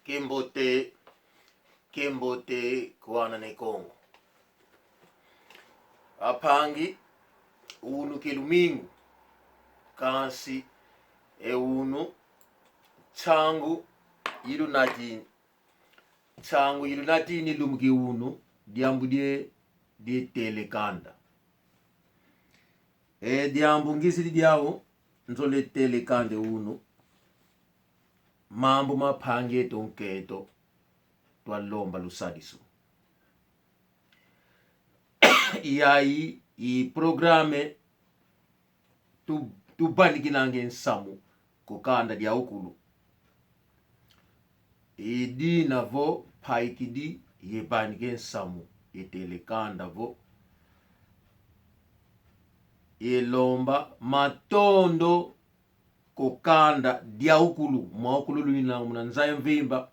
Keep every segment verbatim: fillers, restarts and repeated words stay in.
Kiambote, kiambote kwa ana ne Kongo. Ampangi, unu ke lumingu, kansi e unu nsangu ilunatini. Nsangu ilunatini lumbu ki unu, diambu die, die tele kanda. E diambu ngizidi diau, nzolele tele kanda unu, mambu ma mpangi eto nkento, twalomba lusadisu. Yayi i programe tu-, tuvanikinange nsamu ku kanda diaukulu. I dina vo mpaikidi yevanike nsamu, yetele kanda vo yelomba matondo ku kanda diaukulu, mwaukulu luninanga muna nza ya mvimba.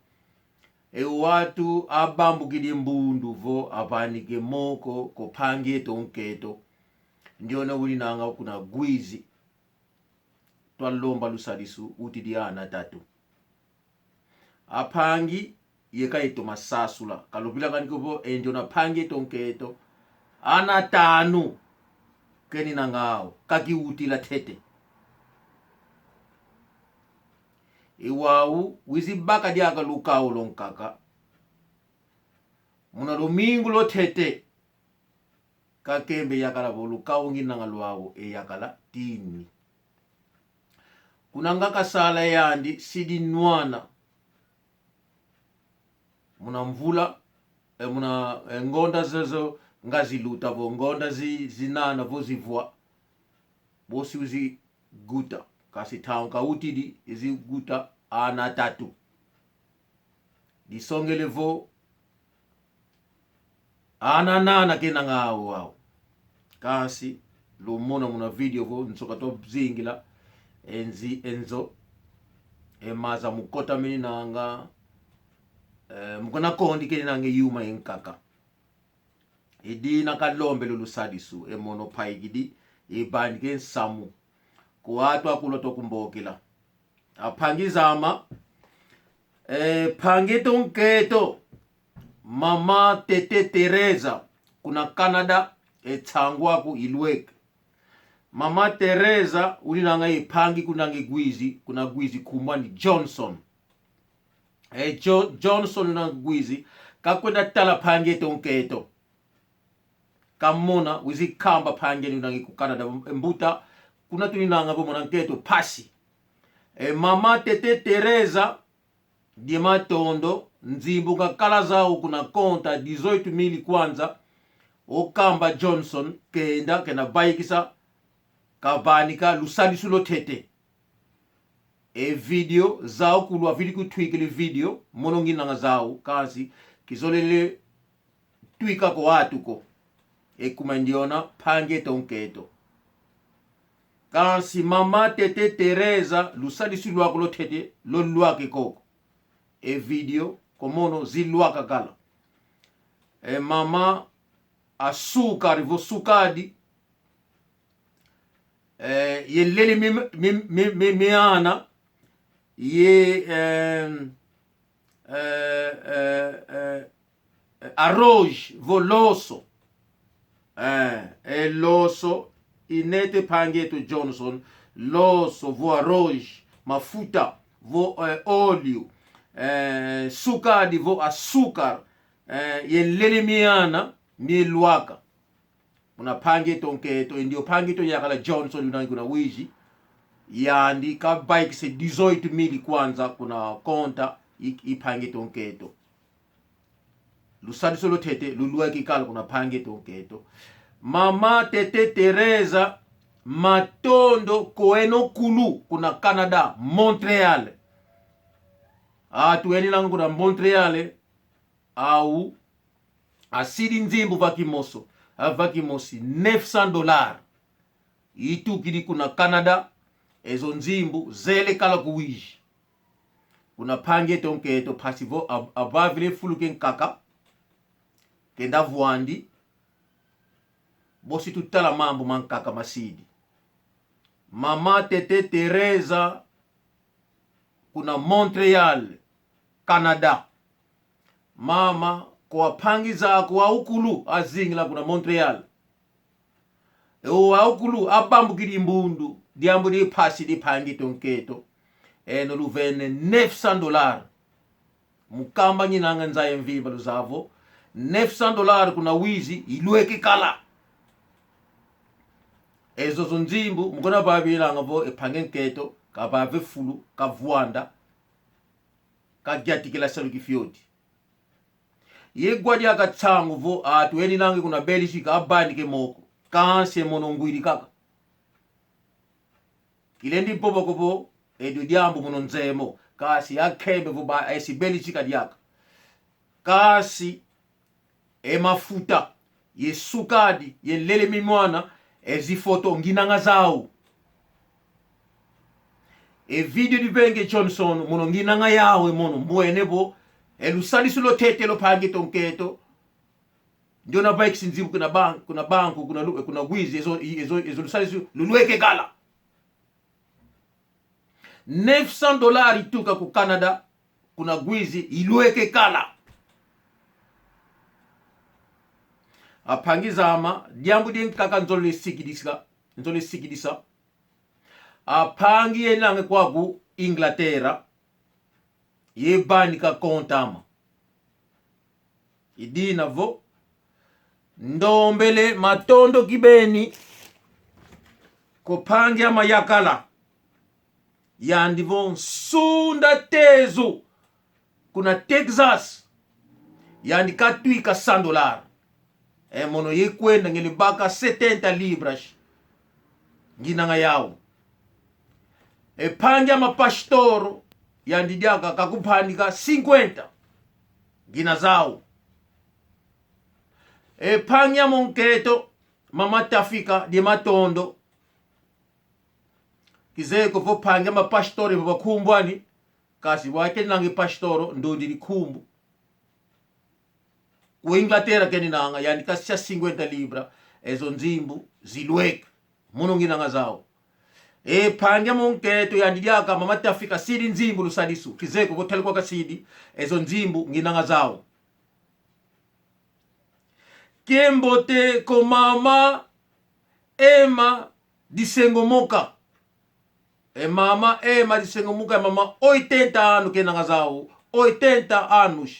E wantu abambukidi mbundu vo avanike moko ku mpangi eto nkento. Ndiona uninanga kuna Ngwizi. Twalomba lusadisu, utidi ana tatu. Ampangi, yeka yeto masasula. Ka luvilakani ko vo e ndiona mpangi eto nkento. Ana tanu keninanga au, kakiutila ntete. I wau, wizi baka diaka lukau lwa nkaka. Muna lumingu lwa ntete. Kakembe yakala vo lukau nginanga lwau, e yakala tini. Kuna nga kasala yandi sidi nwana. Muna mvula, e, muna, e, ngonda zozo nga ziluta vo, ngonda zi-, zinana vo zivwa. Bosi wizi guta. Kansi ntangu kautidi, wizi guta ana tatu. Disongele vo ana nana kenanga au au. Kansi lumona muna video vo nzo katuzingila e nzi-, e nzo, e maza mu kota meninanga, e, mu kuna kondi keninanga e yuma yankaka. I dina kalombele lusadisu, e mono mpaikidi, ivanike nsamu ku wantu akulu twakumbokela. Ampangi zame, e, mpangi eto nkento, Mama Tete Teresa, kuna Canada, e nsangu aku ilweke. Mama Teresa, uninanga e mpangi kunanga e Ngwizi, kuna Ngwizi nkumbu andi Johnson. E Jo-, Johnson unanga Ngwizi, kakwenda tala mpangi eto nkento. Kamona, wizi kamba mpangi andi unanga ku Canada, mbuta, kuna tuninanga vo mwana nkento mpasi. E Mama Tete Teresa, die matondo, nzimbu ngakala zau kuna konta dezoito mil kwanza, okamba Johnson, kenda, kenda vaikisa, kavanika, lusadisu lwa ntete. E video, zau kulu avili kutwikila video, mono nginanga zau, kansi, kizolele twika ko wantu ko. E kuma ndiona, mpangi eto nkento. Kansi Mama Tete Teresa, lusadisu lwaku lwa ntete, lolwake koko. E video, ko mono zilwaka kala. E Mama Asukari vo Sukadi, e, yelele mi, mi, mi, mi, miana, ye, e, e, e, e, e, arroz vo loso. E, e loso, inete mpangi eto Johnson, loso vo arroz, mafuta vo, e, óleo, e, sukadi vo açúcar, e, yelele miana, milwaka. Kuna mpangi eto nkento, e ndio mpangi eto yakala Johnson unanga kuna Uíge. Yandi kavaikisa dezoito mil kwanza kuna konta i, i mpangi eto nkento. Lusadisu lwa ntete, lulweke kala kuna mpangi eto nkento. Mama Tete Teresa, matondo kweno kulu kuna Canada, Montréal. Wantu eninanga kuna Montréal, au asidi nzimbu va kimoso, a va kimosi, neuf cents dollars. Itukidi kuna Canada, e zo nzimbu zele kala ku Uíge. Kuna mpangi eto nkento mpasi vo a, avavile fulu kiankaka, kenda vwandi, bosi tutala mambu mankaka masidi. Mama Tete Teresa, kuna Montréal, Canada. Mama, kwa mpangi zaku aukulu azingila kuna Montréal. E o aukulu abambukidi mbundu, diambu di mpasi di mpangi eto nkento. Eno luvene neuf cents dollars. Mu kamba nginanga nza ya mvimba luzaya vo, neuf cents dollars kuna wizi ilweke kala. E zozo nzimbu, mu kuna babilanga vo e mpangi nkento kavave fulu, kavwanda, kagiatikila salu kifioti. Ye gwa diaka nsangu vo atu eninange kuna Belgique abanike moko, kansi e mono ngwidi kaka. Kilendi vova ko vo edio diambu mono nzeye mo, kansi akembe vo ba esi Belgique diaka. Kansi e mafuta, ye sukadi, ye nlele mi mwana, e zifoto nginanga zau. E video di Venge Johnson, mono nginanga yau e mono, mbwene vo e lusadisu lwatete lwa mpangi eto nkento. Ndiona vaikisi nzimbu kuna ban-, kuna banco, kuna lu-, kuna wizi, e zo, e zo, e zo lusadisu lulweke kala. Neuf cents dollars ituka ku Canada, kuna wizi ilweke kala. A mpangi zame, diambu diankaka nzolele sikidisa, nzolele sikidisa. A mpangi enanga kwaku Inglaterra, ye vanika konta ame. I dina vo, ndombele matondo kibeni kwa mpangi ame yakala. Yandi vo Nsunda Tezo, kuna Texas. Yandi katwika cent dollars. E mono ye kwenda ngele baka setenta libras. Nginanga yau. E mpangi ame Pastor, yandi diaka kakuvanika cinquenta. Ngina zau. E mpangi ame nkento, Mama Tafika, dia matondo. Kizeye ko vo mpangi ame Pastor, vo va nkumbu ani, kansi wau kenanga Pastor, ndundi di nkumbu. Ku Inglaterra keninanga, yandi kasia cinquenta libra, e zo nzimbu zilweke. Mono nginanga zau. E mpangi ame nkento yandi diaka Mama Tafika sidi nzimbu lusadisu. Kizeye ko vo tali kwa kasidi, e zo nzimbu nginanga zau. Kiambote kwa Mama Emma Disengomoka. E Mama Emma Disengomoka, e mama oitenta ano kenanga zau, oitenta anos,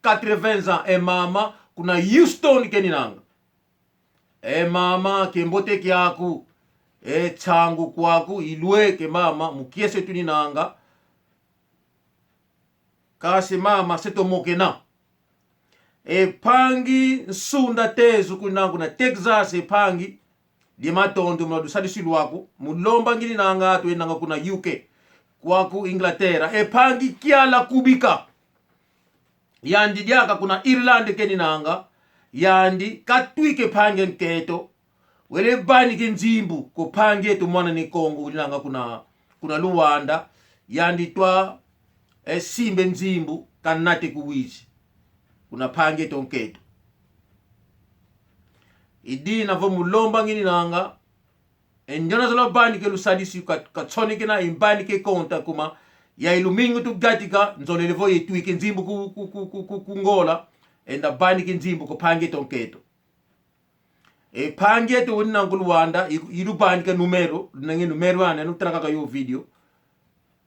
quatre-vingts ans, e mama kuna Houston keninanga. E mama, kiambote kiaku, e nsangu kwaku ilweke mama, mu kiese tuninanga. Kansi mama, se tumokena. E mpangi Nsunda Tezo kunanga kuna Texas, e mpangi, dia matondo muna lusadisu lwaku, mu lomba ngininanga atu enanga kuna U K, kwaku Inglaterra. E mpangi Kiala Kubika, yandi diaka kuna Irlande keninanga, yandi katwike mpangi nkento, wele vanike nzimbu kwa mpangi eto mwana Ne Kongo uninanga kuna, kuna Luanda, yandi twa, e, simbe nzimbu kanate ku wizi. Kuna mpangi eto nkento. I dina vo mu lomba ngininanga, e ndiona zola vanike lusadisu ka, katsonekena, imvanike konta kuma, ya i lumingu tugatika, nzolele vo ye twike nzimbu ku, ku, ku, ku, ku, ku Ngola, enda vanike nzimbu kwa mpangi eto nkento. E mpangi eto uninanga ku Luanda, i, iluvanika numero, lunange numero ane, nutraka ka yo video.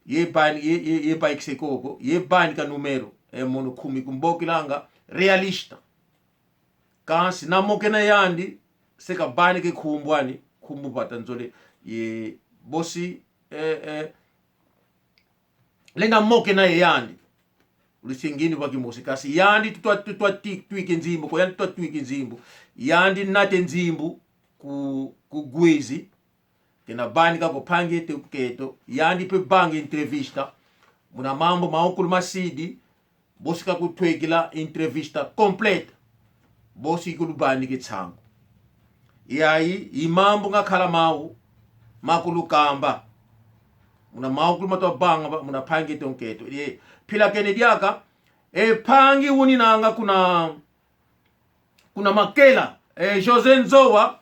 Ye vani, ye, ye, ye vaikise koko, ye vanika numero, e mono kumi kumbokilanga, Realista. Kansi namokena yandi, se kavanike nkumbu ani, nkumbu vata nzole, ye bosi, e, e, lenda mokena ye yandi. Ulusi ngini wa kimosi, kansi yandi tutwa, tutwa ti-, twike nzimbu, kwa yandi tutwa twike nzimbu. Yandi nate nzimbu ku, ku wizi. Kena vanika kwa mpangi eto nkento. Yandi mpe vanga entrevista. Muna mambu maukulu masidi. Bosi kakutwekila entrevista completa. Bosi ikuluvanike nsangu. Yayi, i mambu ngakala mau, makulukamba. Muna maukulu matwa vanga, muna mpangi eto nkento. E, mpila kene diaka, e mpangi uninanga kuna, kuna Makela, e, José Nzoa,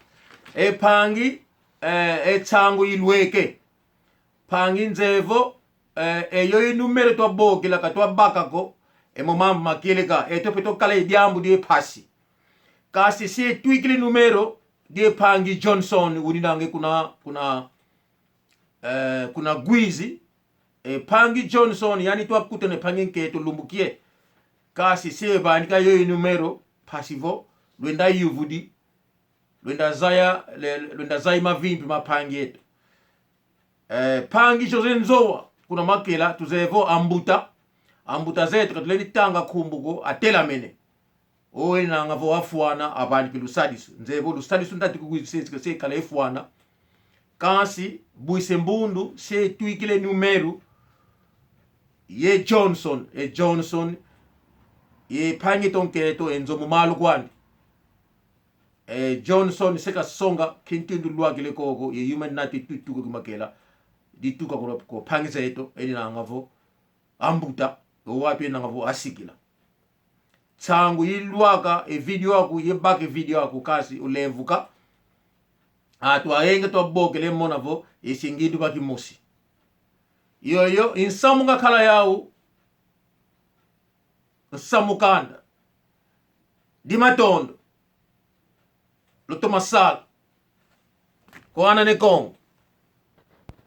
e mpangi, e, e nsangu ilweke. Mpangi nzeye vo, e, e yo i numero twabokela ka twabaka ko, E mo mambu makieleka, eto pe twakala e diambu die mpasi. Kansi se twikila e numero die mpangi Johnson, uninanga kuna, kuna, eh, kuna Wizi. E mpangi Johnson, yani twakutana e mpangi nkento lumbu kie. Kansi se vanika yoyo e numero, mpasi vo, lwenda yuvudi, lwenda zaya, le-, lwenda zaya mavimpi ma mpangi eto. Eh, mpangi José Nzoa, kuna Makela, tuzeye vo ambuta, ambuta zeto, katulendi tanga nkumbu ko, atelamene. O enanga vo afwana, avani ki lusadisu. Nzeye vo lusadisu ntati kukwizisesika se kala efwana. Kansi, bwise mbundu, se twikila e numero ye Johnson, e Johnson, ye mpangi eto nkento, e Nzomu Malu kwandi. E Johnson se kasonga, kintindu lwakila koko, ye yuma nati tutuka ku Makela, dituka ku, ku mpangi zeto, eninanga vo ambuta, o watu enanga vo asikila. Nsangu ilwaka, e video aku, yebaka e video aku, kansi ulemvuka. Atu ayingi twabokele mona vo, e singidu baki mosi. Yoyo, i nsamu ngakala yau, nsamu kanda. Di matondo. Lutoma sala. Kwa ana ne Kongo.